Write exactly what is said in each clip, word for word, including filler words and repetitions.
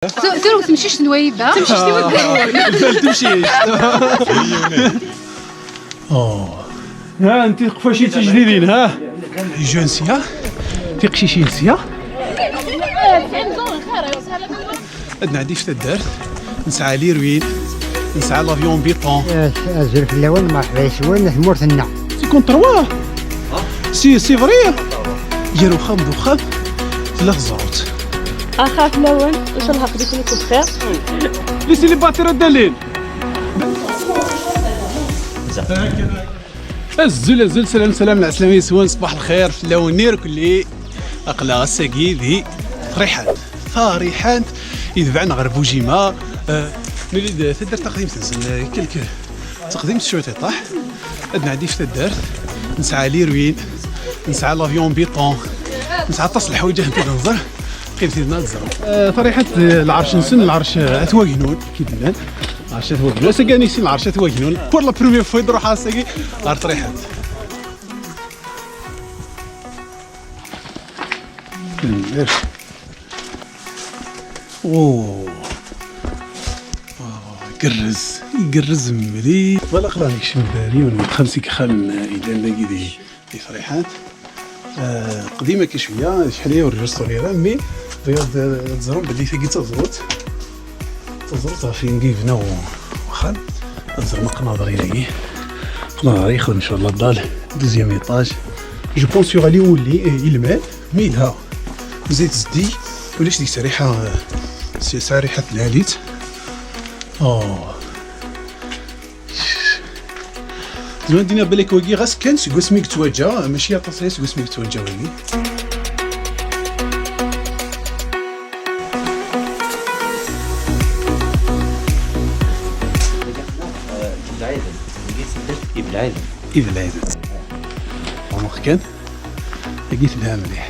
Tura temcict n wayba. Temcict n wayba. Temcict. Oh. Ha, anti qfacin tijdidin, ha? Jeunes sya, tiqcicin sya. Ad nɛeddi f taddart, nesɛa les ruines, nesɛa l'avion en béton. Azul fell-awen, merḥba yes-wen, tmurt-nneɣ. C'est contre trois. Si, c'est vrai. Gar uxxam d uxxam tella teẓrut. Axir fell-awen, ncallah aql-iken akk bxir. Les célibataires ad d-alin. Azul, azul, salam, salam, lɛeslama yes-wen, ṣbaḥ lxir fell-awen irkelli. Aql-aɣ ass-agi di Tariḥant. Tariḥant, itebɛen ɣer Bujima. Eh, nuli-d taddart taqdimt-nsen, eh, quelque taqdimt cwiṭ iṭaḥ. Ad nɛeddi f taddart, nesɛa les ruines, nesɛa l'avion en béton, nesɛa aṭas n leḥwayeǧ ad nẓer. Qqim tidna ad tẓer. Eh, Tariḥant, eh, lɛerc-nsen, lɛerc, eh, At Wagnun, ki d-nnan. Lɛerc At Wagnun. Ass-agi ad nissin lɛerc At Wagnun. Pour la première fois i d-ruḥeɣ ass-agi ɣer Tariḥant. Oh. Oh, igerrez, igerrez mliḥ. Voilà, aql-aɣ nekcem-d ar yiwen n wexxam seg yexxamen yellan dagi di, di Tariḥant. Ah, qdim akka cwiya, acḥal aya ur resturi ara, mais bɣiɣ ad, ad teẓrem belli tagi d taẓrut. Taẓrut ɣef yinga yebna wexxam. Ad teẓrem aqnaḍer-agi. Aqnaḍer yexdem ccɣel la dalle, deuxième étage. Je pense yuɣal iwulli, eh, ilmad, mi yelha. Mazal zeddig, ulac deg-s riḥa, eh, s-, sɛa riḥa tlalit. Oh. Zemreɣ ad d-iniɣ belli wagi ɣas kan seg wasmi i yettwaǧǧa, mačči aṭas aya seg wasmi i yettwaǧǧa wagi. Ibelɛiden. Ibelɛiden. Ɛumeɣ kan. Tagi telha mliḥ.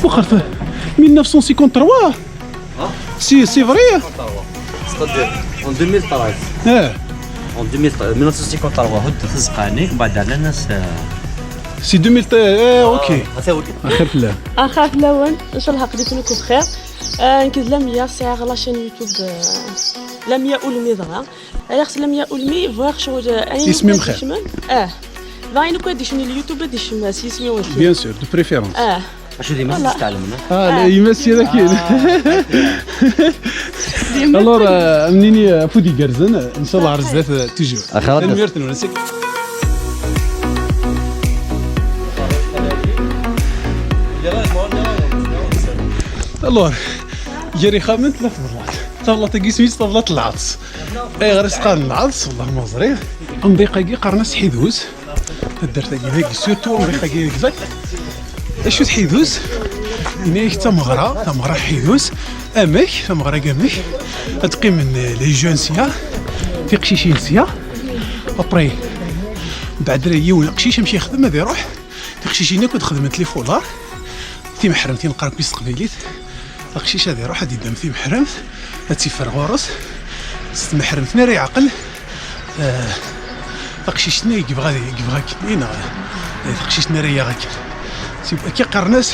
Wexxer, mille neuf cent cinquante-trois. C'est, c'est vrai. C'est-à-dire, en deux mille treize. Ah. En deux mille treize, mille neuf cent cinquante-trois, هدوا في الزقاني، وبعد على الناس، آه. C'est deux mille treize, eh, ok. آه، هذا هو. Axir fell-am. Axir fell-awen, ncallah aql-iken akk bxir. Ah, nekk d Lamia, sɛiɣ la chaîne YouTube, ah, Lamia Ulmi dɣa. Alex Lamia Ulmi, bɣiɣ ccɣel, eh, ayen isem-im akk ad xir. Ikecmen. Ah. Dɣa ayen akk ad ikecmen YouTube ad ikcem s yisem-iw. Bien sûr, de préférence. Ah. Acu d yemma-s. Voilà. Testɛelmem, ah? Ah, la, yemma-s i d akkin. Alors, euh, am nini, euh, afud igerrzen, euh, ncallah ar zdat, euh, toujours. Axir ad. Tanemmirt-nwen. Alors, gar ixxamen tella teblaḍt. Tablaḍt-agi isem-is tablaḍt n lɛeḍs. Ayɣer i s-qqaren lɛeḍs? Wellah ma ẓriɣ. Amḍiq-agi qqaren-as Ḥidus. Taddart-agi dagi, surtout amḍiq-agi deg Zak. Acu d Ḥidus? Ini-ak d tameɣra, tameɣra Ḥidus. Amek? Tameɣra-agi amek? Ad qqimen les jeunes sya, tiqcicin sya. Après, mbeɛd yiwen aqcic amek yexdem, ad iruḥ. Tiqcicin akk ad xedment les foulards. Timeḥremt i neqqar akk s teqbaylit. Aqcic ad iruḥ ad iddem timeḥremt, ad tt-iffer ɣur-s. S tmeḥremt mi ara yeɛqel, eh, taqcict-nni i yebɣa, i yebɣa akken, i neɣ, eh, taqcict-nni ara yaɣ akken. Si, akka qqaren-as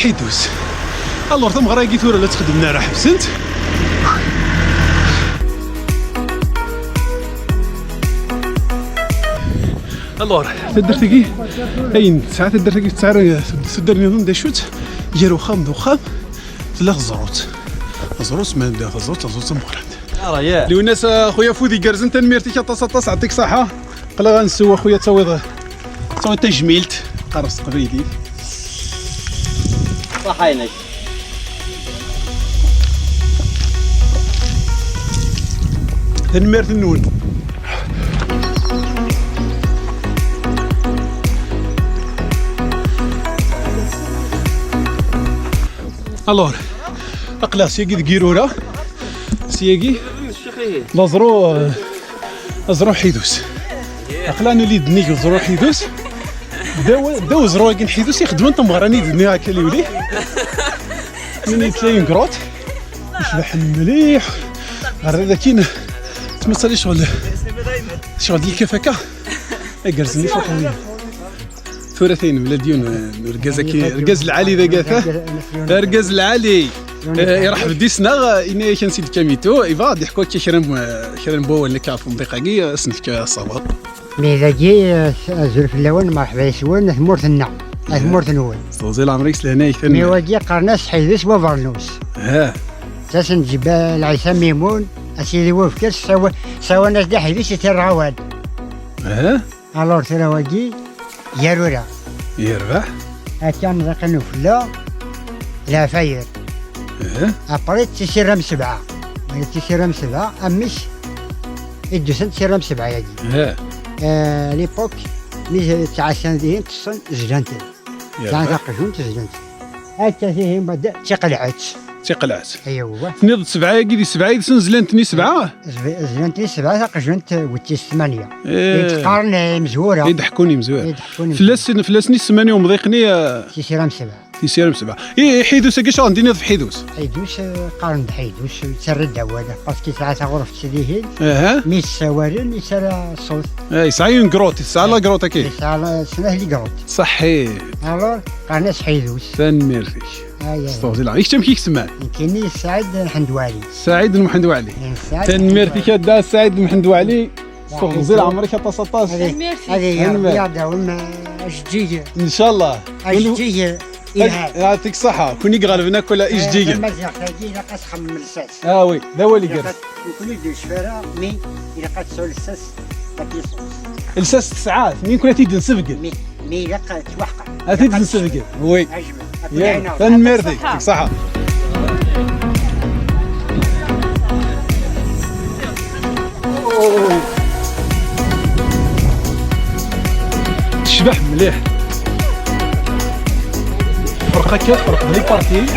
Ḥidus. Alors, tameɣra-agi tura la tt-xeddmen ara ḥebsen-tt. Alors, taddart-agi, ayen tesɛa taddart-agi, tesɛa tuddar nniḍen d acu-tt, gar uxxam d uxxam, tella teẓrut. Teẓrut, ma nda teẓrut, teẓrut tameqqrant. Ara, ya. Lwinas, a xuya afud igerrzen, tanemmirt-ik aṭas, aṭas, ɛṭik ṣaḥa. Aql-aɣ ad nsew, a xuya, tawiḍ, tawiḍ tajmilt, qqaren s teqbaylit. Ṣaḥa-inek. Tanemmirt-nwen. Alors, aql-aɣ syagi deg Irura, syagi d aẓru, eh, aẓru Ḥidus. Aql-aɣ nuli-d nnig uẓru Ḥidus. Ddaw, ddaw uẓru-agi n Ḥidus i xeddmen tameɣra-nni d-nniɣ akka liwli. Min yetlayen grotte. Icbeḥ mliḥ. Ɣer da akin tettmassal ccɣel, ccɣel d yikaf akka. Igerrzen i faṭ-nni. Tura tayen mlad yiwen n urgaz-agi, argaz lɛali dagi, ata. Argaz lɛali. Eh, iṛḥeb d isnaɣ, ini-ak ansi d-kamito, iba ad iḥku akka kra n, kra n wawal akka ɣef umḍiq-agi, ad s-nefk asawaḍ. Mi dagi, eh, azul fell-awen, merḥba yes-wen, a tmurt-nneɣ, a tmurt-nwen. S teɣzi leɛmer-ik s lehnayek. Mi wagi qqaren-as Ḥidus Wabernus. Ha. Ttasen-d Ǧibal Ɛisa Mimun, a sidi webkes, sawa-, sawan-as-d Ḥidus i tirɣawal. Ha. Alors tura wagi, yarura. Yerbeḥ. Akka amḍiq n ufella, Lɛfayir. Eh. Après, d tisirra m sebɛa. D tisirra m sebɛa, amek i d-usant tisirra m sebɛa-yagi? Eh. Eh, l'époque, mi ttɛassan dihin, ṭṭsen, zlant. Yerbeḥ. Sɛan taqjunt, zlant. Akka tihin, d tiqelɛet. Tiqelɛet. Aywa. Tenniḍ-d sebɛa-agi di sebɛa yid-sen zlan-ten i sebɛa? Zb-, zlan-ten i sebɛa, taqjunt wettis tmanya. Eh. I d-qqaren imezwura. I d-ḥekkun imezwura. I d-ḥekkun imezwura. Fell-asen, fell-asen i semman i umḍiq-nni, eh, tisira m sebɛa. Tisira m sebɛa. I, i Ḥidus-agi, acu ara d-tiniḍ ɣef Ḥidus? Ḥidus, eh, qqaren-d Ḥidus, yettarra-d awal, parce que yesɛa taɣruft dihin. Aha. Mi ssawalen, yettarra ṣṣut. Eh, yesɛa une grotte, yesɛa la grotte-agi. Yesɛa la, snat les grottes. Ṣaḥḥi. Alors, qqaren-as Ḥidus. Tanemmirt-ik. Ay, ay. S teɣzi leɛmer-ik. Kečč amek i k-semman? Nekkini Saɛid Mḥend Waɛli. Saɛid Mḥend Waɛli. Eh, Saɛid. Tanemmirt-ik a Dda Saɛid Mḥend Waɛli. S teɣzi leɛmer-ik aṭas, aṭas. Ad, ad, ad Ṛebbi ad d-awim, eh, ajeǧǧig. Incallah. Ajeǧǧig, eh, yelhan. Yɛṭik ṣṣeḥḥa. Kun i iɣelben akk wala, eh, ijeǧǧigen. Tamaziɣt-agi ilaq ad txemmem lsas. Ah oui, d awal igerrzen. Nekkni ur d-necfi ara, mi ilaq ad tesɛu lsas, ad t-yeṣṣu. Lsas tesɛa-t, mi nekkni ad t-id-nsebgen. Mi, mi ilaq ad tettwaḥqer. Ad t-id-nsebgen, oui. Ajbed. Yya, tanemmirt-ik, ṣṣeḥḥa. Tecbeḥ mliḥ. Tefreq akka, tefreq d les parties.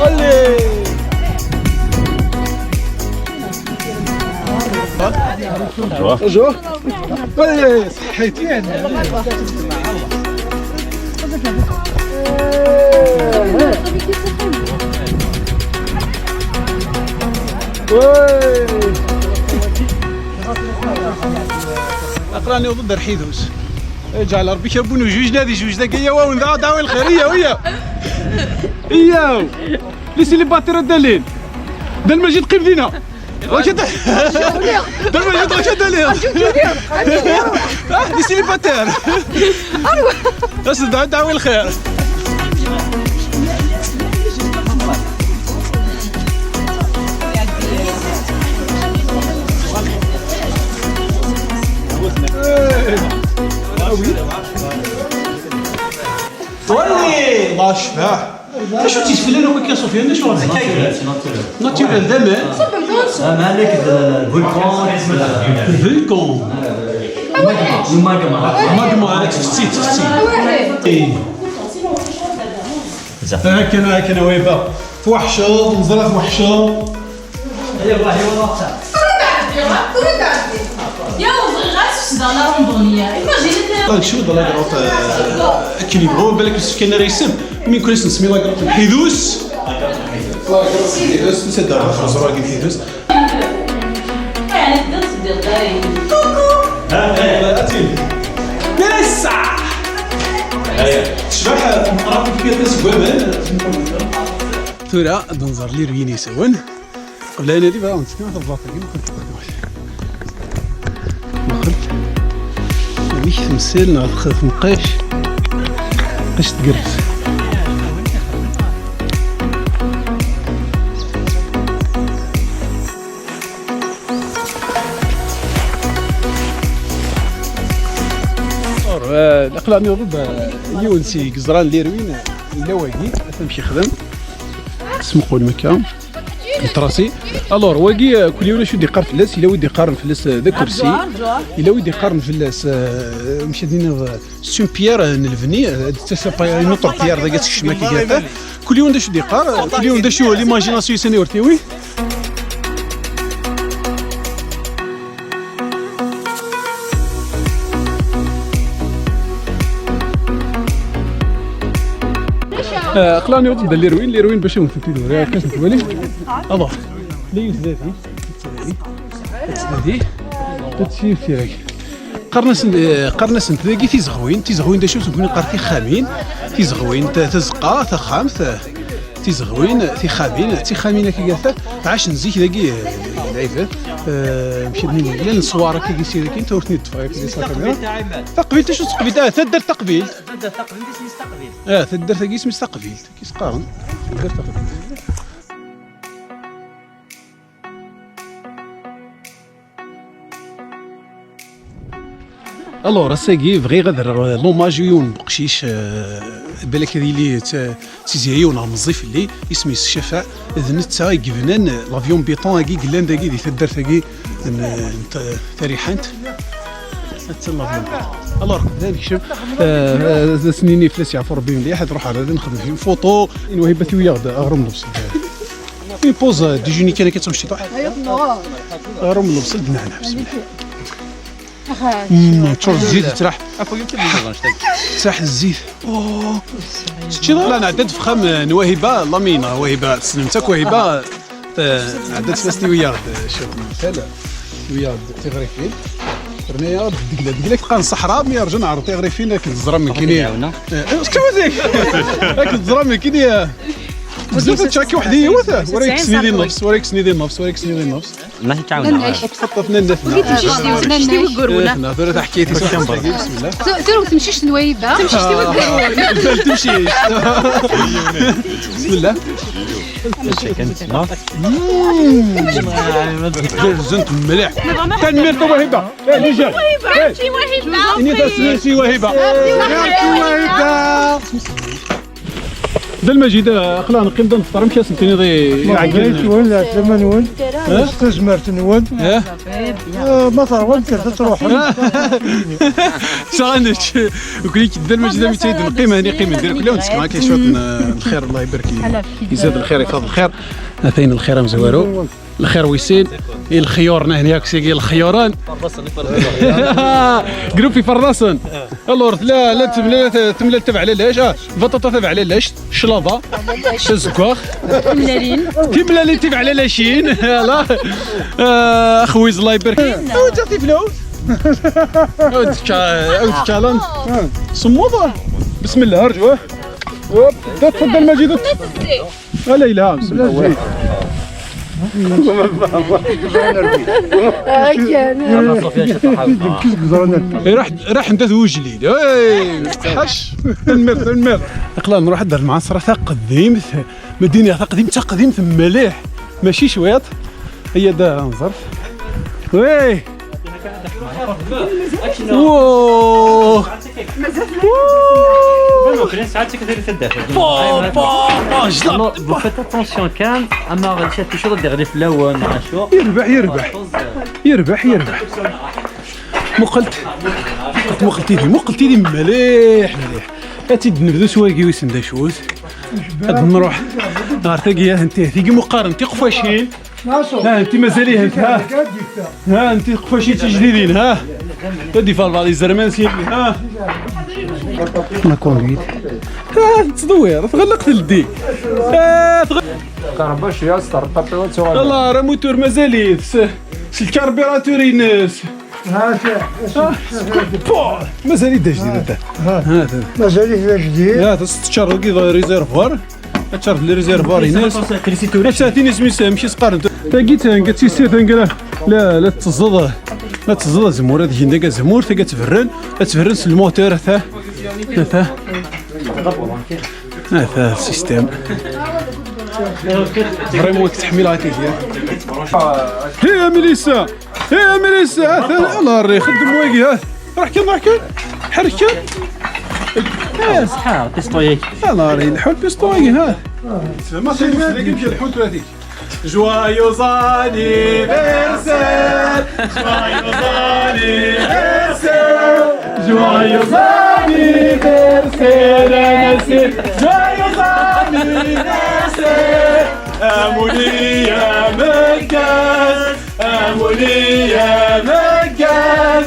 Allez. Bonjour. Bonjour. Allez, صحيت. وي. أقراني ضد رحيدوس. اجعل ربي كربون وجوج نادي جوج ذاك، يا واو، ذا دعوة الخير، يا ويا. يا. Les célibataires الدليل. ده المجيد قيم دينا. واش هذا؟ دابا جيت واش هذا ليه؟ آه، les célibataires. بس دعوة، دعوة الخير. ولي! الله يشفاه. Acu d tisfilin akk akka, Sufyan? D acu ɣer-neɣ? Naturel, d aman. Aman akked lvulkan. Lvulkan. Magma. Magma, ara tfessi, tfessi. Akken, akken, a wayba. Tweḥceḍ, neẓra tweḥceḍ. Regarde, regarde. Ya, ẓriɣ-as sdaɣ la randonnée. Imagine. Cwiṭ la grotte, euh, akken yebɣu, balak yessefk ad nara isem. Mi kul ass nesmi la grotte n Ḥidus. La grotte n Ḥidus, netta d aɣref uẓrag n Ḥidus. Yeɛni teddiḍ teddiḍ dayen. Coucou. Atin. Melissa. Tecbeḥ tmeqrant n tmurt seg waman. Tura ad nẓer les ruines-is. Qbel ad nadi, bɣiɣ ad nsekna tablaṭ-agi, muqel. Muqel. Amek temsal neɣ tx-, tneqqac? Tneqqac tgerrez. Or, eh, aql-aɣ nuweḍ-d, eh, yiwen seg yeẓran les ruines, yella wagi, atan amek yexdem. Smuqulem akka. Tracé. Alors, wagi, euh, kul yiwen acu d-iqqar fell-as, yella wi d-iqqaren fell-as, euh, d akersi, yella wi d-iqqaren fell-as, euh, amek ad iniɣ, euh, c'est une pierre, euh, n lebni, euh, d tasa pa-, une autre pierre, dagi tekcem akka. Kul yiwen d acu d-iqqar, euh, kul yiwen d acu, l'imagination-is ur tiwi. آه، اقلاني وضد ليروين، ليروين باش يموت في الفيديو. راك كاش متولي. الوغ، لي يوز ذاتي. تسدي. تسدي. تسدي. Qqaren-asen, eh, qqaren-asent dagi tizɣwin. Tizɣwin d acu? Nekkni neqqar tixxamin. Tizɣwin, ta-, tazeqqa, taxxamt, eh, tizɣwin, tixxamin, d tixxamin akka gata. Ɛacen zik dagi, eh, lɛibad. Eh, mkidnin llan ṣṣwar akka gis dagi, ta ur ten-id-ṭṭfeɣ akka gis la caméra. Taqbilt, acu d taqbilt? Ah, taddart taqbilt. Ah, taddart-agi isem-is taqbilt. Kis qqaren. Taddart taqbilt. Alors, ass-agi bɣiɣ ad rreɣ l'hommage i yiwen n uqcic, euh, balak ad yili t-, tizi yiwen neɣ meẓẓi fell-i, isem-is Cafaɛ, d netta i yebnan l'avion béton-agi yellan dagi di taddart-agi n, n t-, Tarixant. Attan l'avion béton. Alors, qbel ad nekcem, euh, euh, ad as-nini fell-as yeɛfu Rebbi mliḥ, ad ruḥ ar ad nexdem une photo, i Wahiba tiwi-yaɣ-d aɣrum n lebṣel. Une pause, euh, déjeuner kan akka d tamecṭuḥt. Aɣrum n lebṣel d nneɛneɛ, bismillah. Mmm, teččur zzit, tetraḥ. Tetraḥ zzit. Oh. Teččiḍ ara? Nɛedda-d f uxxam n Wahiba, Lamina, Wahiba, tessnemt akk Wahiba. Eh, nɛedda-d fell-as tiwi-yaɣ-d, eh, cwiṭ n lfal, tiwi-yaɣ-d tiɣrifin. Rna-yaɣ-d Degla. Degla teqqar ṣṣeḥra, mi rǧu nɛreḍ tiɣrifin akken teẓram nekkini. Eh, eh, akken teẓram nekkini, eh, bezzaf ad ččeɣ akka weḥd-i yiwet, eh, ur ak-snidi nnefs, ur ak-snidi nnefs, ur ak-snidi nnefs. Ma tɛawen. Txeṭṭef nanna. Ur tmecci s tiwi n nanna. Tura taḥkayt-is waḥda tagi, bismillah. Tura ur tmecci s Wahiba. Tmecci s tiwi n nanna. Lbal tmecci. Bismillah. Gerrzent mliḥ. Tanemmirt a Wahiba. Eh, déjà. Wahiba, merci Wahiba. Ini-as merci Wahiba. Merci Wahiba. Dda Lmajid, eh, aql-aɣ neqqim da nefṭer, amek ad sen-tiniḍ i iɛeggalen? Ẓẓayet-wen, lɛeslama-nwen, s tazmert-nwen. Eh? Eh, ma teṛwam, kkret ad tṛuḥem. Saɣ ad nečč. Nekkni d Dda Lmajid, amek i d-neqqim, hani qqimen direk, ula ur nettkel, akka cwiṭ n, n lxir, Allah ibarek. Izad lxir, ifeḍ lxir. Atan lxir amezwaru. Lxir wis sin, i lexyuren, ahni akk sigi lexyuren. Grupp ifernasen. Alors, tella, la temlal, temlal tabeɛlalac, ah, baṭaṭa tabeɛlalac, claḍa, tazeggaɣt. Timlalin. Timlalin tibeɛlalacin, voilà. Ah, axwiz, Allah ibarek. Awi-d tiflawt. Awi-d ka-, awi-d kalan. Semmuḍ. Bismillah, arǧu, ah. Hop, da tfaddal Majid. Ala yelha, bismillah. Iruḥ, iruḥ anda twejlid. Hey, ḥac. Tanemmirt, tanemmirt. Aql-aɣ nruḥ ad d-nerr lɛeṣra taqdimt. Medina taqdimt, taqdimt mliḥ. Mačči cwiṭ. Iyya da nẓer. Wey. Wow. Bon, bon, bon, je l'ai. Vous faites attention, quand, ama, شوف شو بدي أغلف الأول مع شو. يربح، يربح. يربح، يربح. Muqel-t. Muqel-t-id, muqel-t-id mliḥ, mliḥ. Ad tt-id-nebdu s wagi wissen d acu-t. Ad nruḥ ɣer tagi, ha, nti, tigi muqaren tiqfacin. Ha, nti mazal-ihent, ha. Ha, nti tiqfacin tijdidin, ha. Ad ifalbaḍ izerman s yimi, ha. La conduite. Ha, tettḍewwir, tɣelleq teldi. Ha, tɣ- Terbac ya s terqaṭ-iw ad tuɣal. Allah, ramutur mazal-it s, s lkarbiratur-ines. Ha, ha. Puh, mazal-it d ajdid, ata. Ha. Ha, ata. Mazal-it d ajdid. Ya, teččar dagi d réservoir. Ad terfed le réservoir-ines. Ad terfed isem-is, amek i s-qqaren? Tagi d tanga, d tissir tanga, la, la, la tetteẓẓeḍ, la tetteẓẓeḍ azemmur, ad gen dagi azemmur, tagi ad tberren, ad tberren s lmoteur, ata, ata, ata le système. Vraiment, ad k-ttḥemmileɣ a tigi. Hey, a Melissa! Hey, a Melissa! Ata, الله يرضي، خدم wagi, ha. Ruḥ kan, ruḥ kan. Ḥerrek kan. Eh, ṣṣeḥḥa, pistoyek. Allah يرضي، يلحو البيستوي، ها. ما تنسى داك يمشي الحوت هذيك. Joyeux anniversaire, joyeux anniversaire, joyeux anniversaire, a Nasser, joyeux anniversaire. Amulli ameggaz, amulli ameggaz.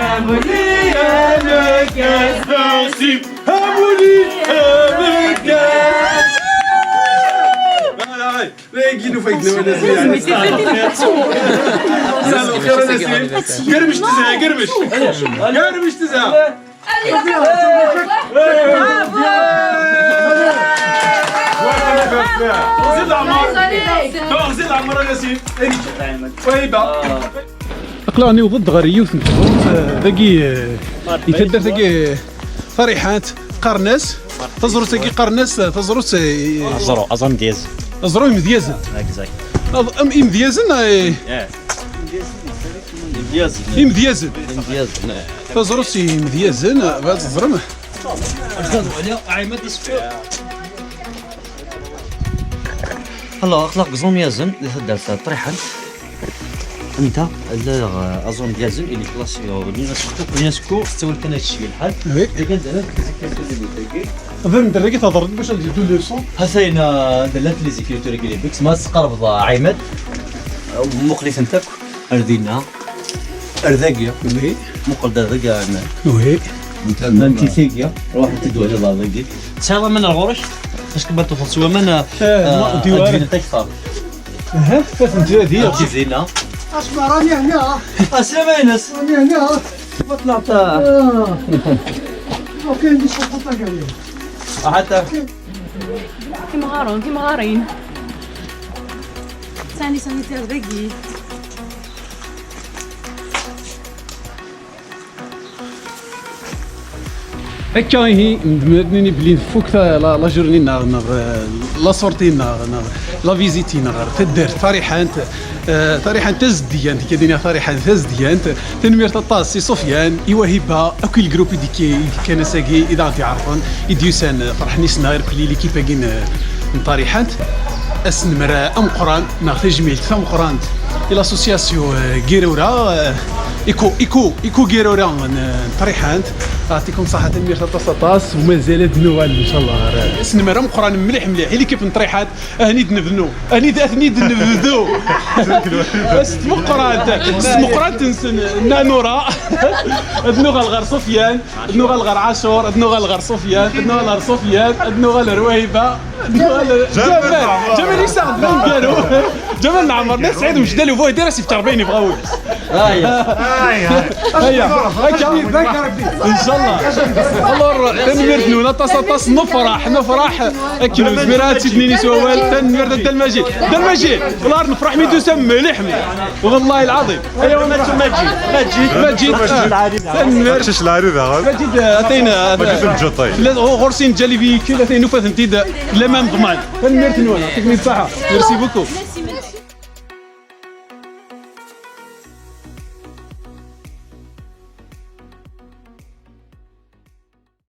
Amulli ameggaz, merci. Amulli ameggaz. Voilà, allez. Agi nufa-k d lawan azul, yeɛni. Zɛama xir a Nasrin. Germec tezha, germec. Germec tezha. Ɣzi leɛmer. Ɣzi leɛmer a Nasrin. Wahiba. Aql-aɣ niweḍ-d ɣer yiwet n teẓrut, eh, dagi, eh, di taddart-agi, eh, Tariḥant, qqaren-as, taẓrut-agi qqaren-as, taẓrut, eh, Aẓru, aẓru imedyazen. Aẓru imedyazen. Exact. Aḍ-, am, imedyazen, eh, Yeah. Imedyazen. Imedyazen. Imedyazen, eh. Taẓrut imedyazen, eh, bɣa teẓrem. Aql-aɣ deg Ẓumyazen, di taddart Ṭriḥant. Anta, allaɣ, eh, aẓru imedyazen, il est classé, euh, l'UNESCO, l'UNESCO, tettawal kan ad tecci lḥal. Oui. Dagi anda llant les écritures bibliques-agi. Ɣer anda dagi thedreḍ bac ad yeddu le son? Hatayna, anda llant les écritures bibliques, ma tqerrbeḍ, eh, Ɛimad, eh, muqel-itent akk, ar dinna, ar dagi. Oui. Muqel-d ar dagi, Ɛimad. Oui. Anti tigi, ruḥet-d wali ar dagi. Tesɛiḍ aman ar ɣur-k? Parce que ma tufeḍ s waman, eh, eh, ma, ad d-yewɛer. Ad d-yini akteṛ. Aha, atenti ad d-yini. Ad d-yini. Asma rani hna. Asma ines. Rani hna. Ma tlata. Ah. Ok, عندي شوكولاتة كامل. حتى. Timɣarin, timɣarin. Sani sanitaire dagi. Akka ihi, nezmer ad nini belli nfuk ta-, la, la journée-nneɣ, neɣ, eh, la sortie-nneɣ, neɣ la visite-nneɣ ɣer taddart Tariḥant, eh, Tariḥant tazeddigant, akka ad iniɣ Tariḥant tazeddigant. Tanemmirt aṭas i Sufyan, i Wahiba, akk i le groupe i d-, i d-yekkan ass-agi, i d aɣ-d-iɛerḍen, i d-yusan, eh, ferḥen yes-neɣ irkelli l'équipe-agi n, n Tariḥant. Asenmer ameqqran, neɣ tajmilt tameqqrant i l'association, eh, Girura, eh, Eco, Eco, Eco Girura n, n Tariḥant. Yeɛṭikum ṣṣeḥḥa, tanemmirt aṭas, aṭas, u mazal ad nuɣal, ncallah, ɣer, eh, asenmer ameqqran mliḥ, mliḥ i l'équipe n Tariḥant. Ahni d-nebnu, ahni d-, ahni d-nebdu. S tmeqqrant, s tmeqqrant-nsen, Nanura. Ad nuɣal ɣer Sufyan, ad nuɣal ɣer Ɛacur, ad nuɣal ɣer Sufyan, ad nuɣal ɣer Sufyan, ad nuɣal ɣer Wahiba, ad nuɣal ɣer Ǧamal. Ǧamal yessaɣ-d d aneggaru. Ǧamal Nɛmer, d At Sɛid Mejdalu, bu hdir as-yefk rebɛin yebɣa wul. Aya. Aya. Akka. Ncallah. Alors, tanemmirt-nwen aṭas, aṭas, nefreḥ, nefreḥ. Akken ur nezmir ad tt-id-nini s wawal, tanemmirt a Dda Lmajid. Dda Lmajid, والله نفرح mi d-tusam mliḥ, mliḥ. والله العظيم. Aya, Maǧid, Maǧid. Maǧid. Tanemmirt. Maǧid, eh, atan, eh, Maǧid n Ǧuṭay. Tella ɣur-, ɣur-s neǧǧa les véhicules, atan nufa-tent-id, la même ḍman. Tanemmirt-nwen, yeɛṭikum ṣṣeḥḥa. Merci beaucoup.